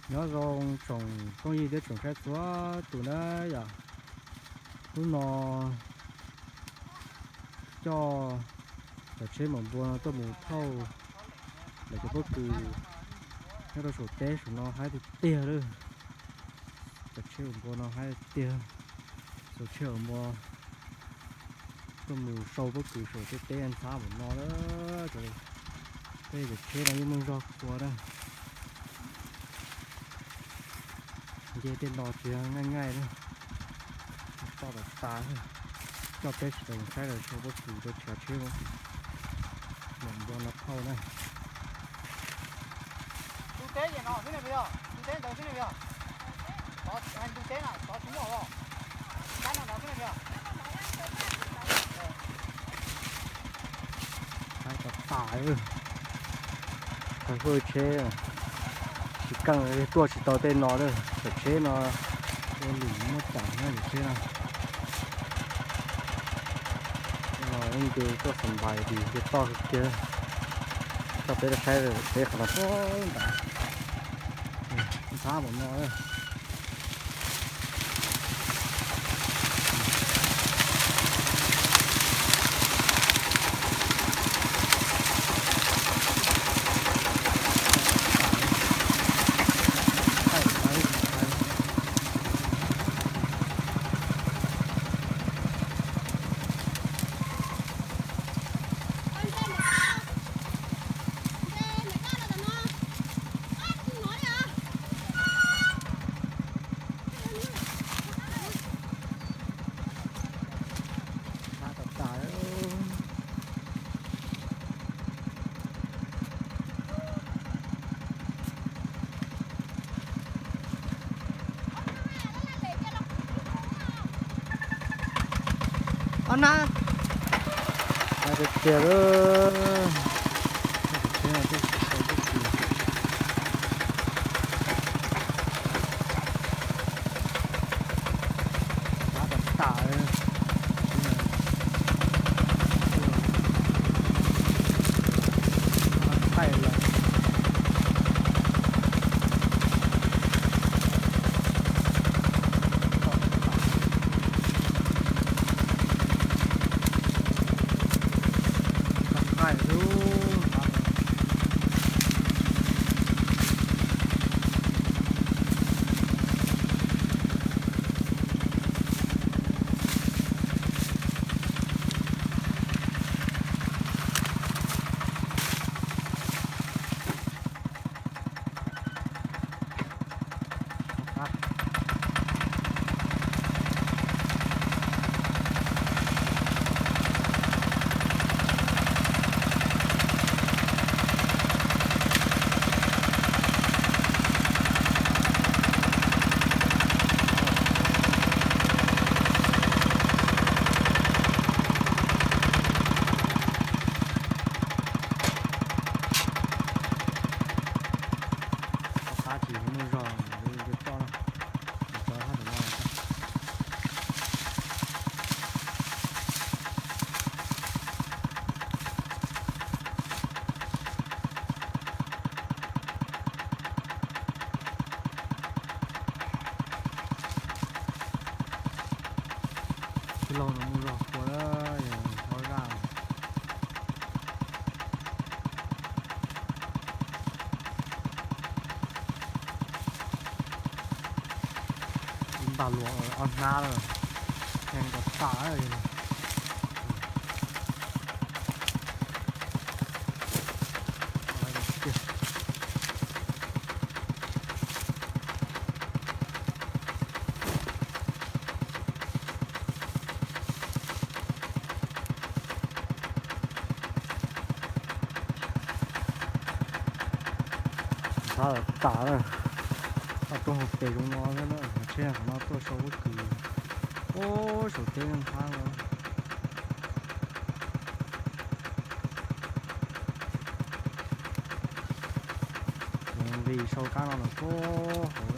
Nyob zoo tsoom phooj ywg thiab tsoom saib txhua tus na yom. Hnub no coj cov tsheb maum npua no tuaj mus thauj lawv cov pob kws nyob rau saum teb saum no haib tiag tiag lawm. Cov tsheb maum npua no haib tiag. Cov tsheb maum npua tuaj mus sau pob kws saum tej teb ntxhab npaum no na. Peb cov tsheb no yeej muaj zog kua na. Nce tej no tsis yog ngaij ngaij na, toj tas tas. Coj peb sawv daws saib lawv sau pob kws rau tshav tsheb maum npua no thauj na. Tus teb yog no xwb ne yog, tus teb ntawd xwb ne yog. Tus teb na, tod tsis muaj os. Kab no ntawd xwb ne yog. Haib tas tas. Thaij hwj tsheb tsis keej, tuaj tsis tau tej no lawm. Cov tsheb no ua lwm muab tawm na, cov tsheb no. Tej no yeej nce tuaj xas npais dis nce toj kiag. Coj peb rau saib tsheb qhov no puag nrad, ntxhab npaum no. Ob na, tiag tiag lawm. Tab tom tas, thaij lawm. Qab tsis muaj zog, coj no, cov hab tam no. Tij laug no muaj zog kua, ob zaj. Ib npaj luas ob hnab lawm, heev tas tas. Ntxhab tas, toj roob hauv pes zoo no, tsheb qhov no tuaj sau pob kws, ub, saum teb ntxhab no. Nqis sau kab no los puag hauv.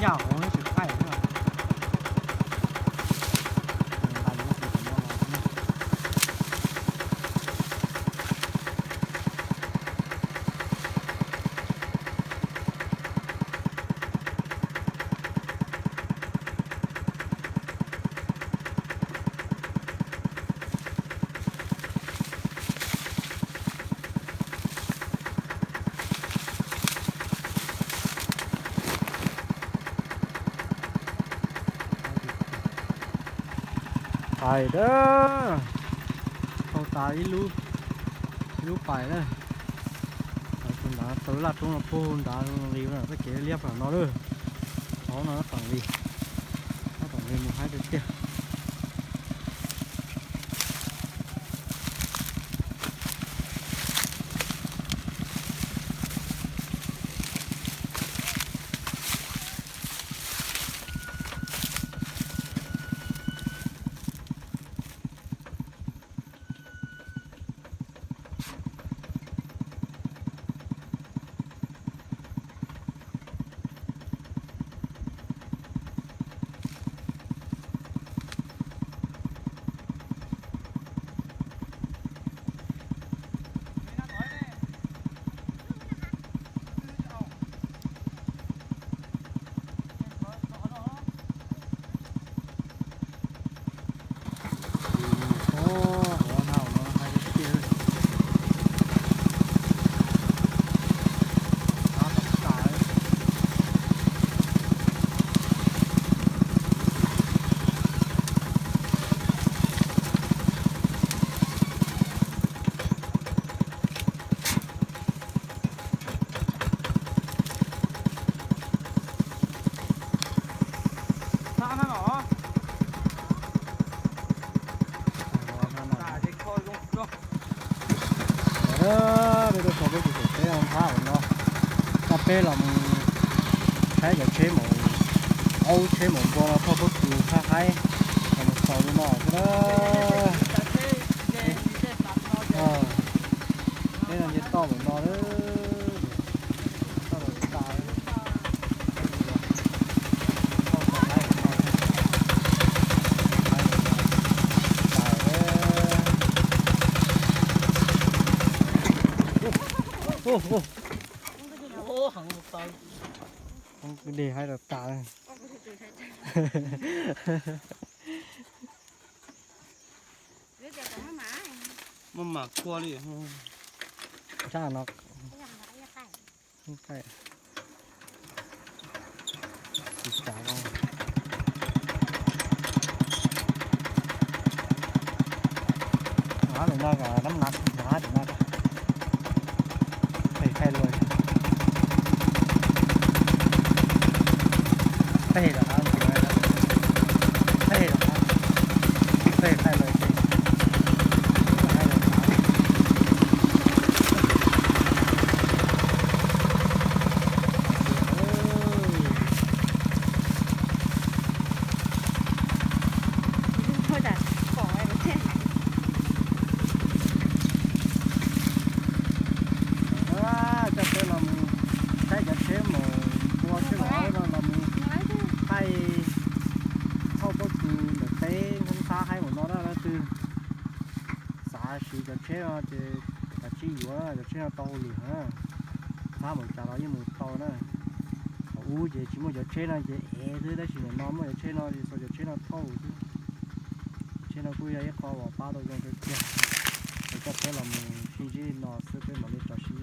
Yaj hauv tsis qaij na. Pais dab, tau tas ib lub, ib lub pais na. Pais tus nrad tau laj roob no puag nrad li na, txoj kev liab pam no lawm. Qhov no teem li, teem li mus haib tiag tiag. Peb tuaj txog peb tus tsev thab no, coj peb los mus saib cov tsheb mus, aub tsheb mus npua no thauj pob kws hab haib, los mus xaus li no xwb na. Peb no nce toj mus no lawm, toj lawm tas. Ub, ub. Hoob kwj deg haib tas tas. Muaj mam kua li. Tshaj no. Tsis tsav no. Nab lawm no, nab nab nab lawm no. Peb thaij luaj. Peb los, peb los, peb thaij luaj. Coj peb los mus saib cov tsheb mus ua tsheb los no los mus thaij thauj pob kws ntawm teb nthab haib mus no na leej twg xav siv cov tsheb no ces kav tsij yuav, cov tsheb no tau hauj lwm na. Nthab mus cas los yeej mus tau na. Thaum ub ces tsis muaj cov tsheb no ces ev xwb, tab sis nim no muaj cov tsheb no ces xuas cov tsheb no thauj xwb. Tsheb no kuj yog ib qho uas pab tau zoo kawg kiag. Es coj peb los mus sib ntsib no xwb, peb mam li rov sib